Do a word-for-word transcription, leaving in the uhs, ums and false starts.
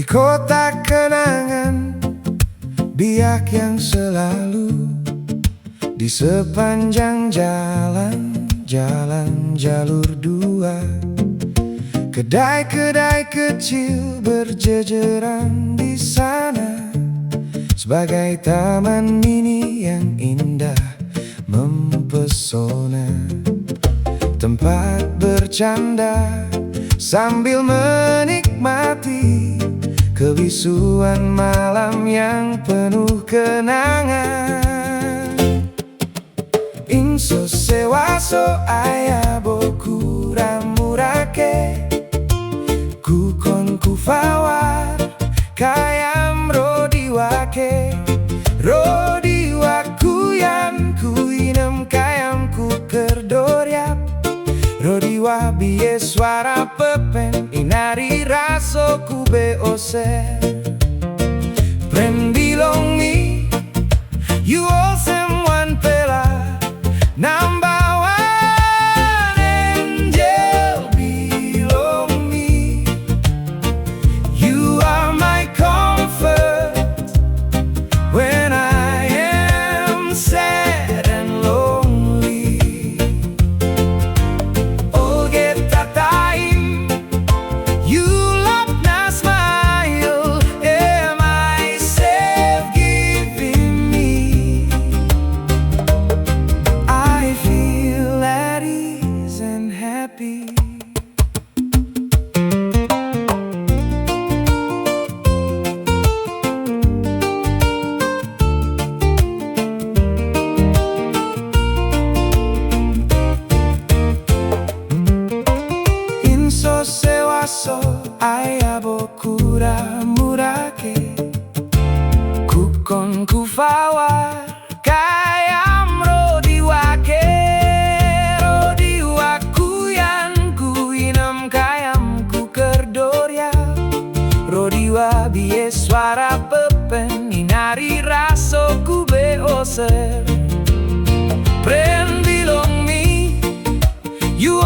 Kota kenangan, biak yang selalu di sepanjang jalan, jalan jalur dua. Kedai-kedai kecil berjejeran di sana, sebagai taman mini yang indah mempesona. Tempat bercanda sambil menikmati kebisuan malam yang penuh kenangan. Inso sewa so aya bo kura mura ke, kukon kufawar kayam rodiwa ke. Rodiwa kuyan kuinem kayam ku kerdoryap. Rodiwa bie swara pepen inari raso ku be oser. Pren bilong mi, you all sem wan pela, number one angel bilong mi. You are my comfort when I am sad and lonely. Olgeta taim, you laugh na smile, am I safe giving me? I feel at ease and happy. Inso sewa so aya bo kura mura ke, kukon kufawar kayam rodiwa ke. Rodiwa kuyan kuinem kayam ku kerdoryap. Rodiwa bie swara pepen inari raso ku be oser. Pren bilong mi, you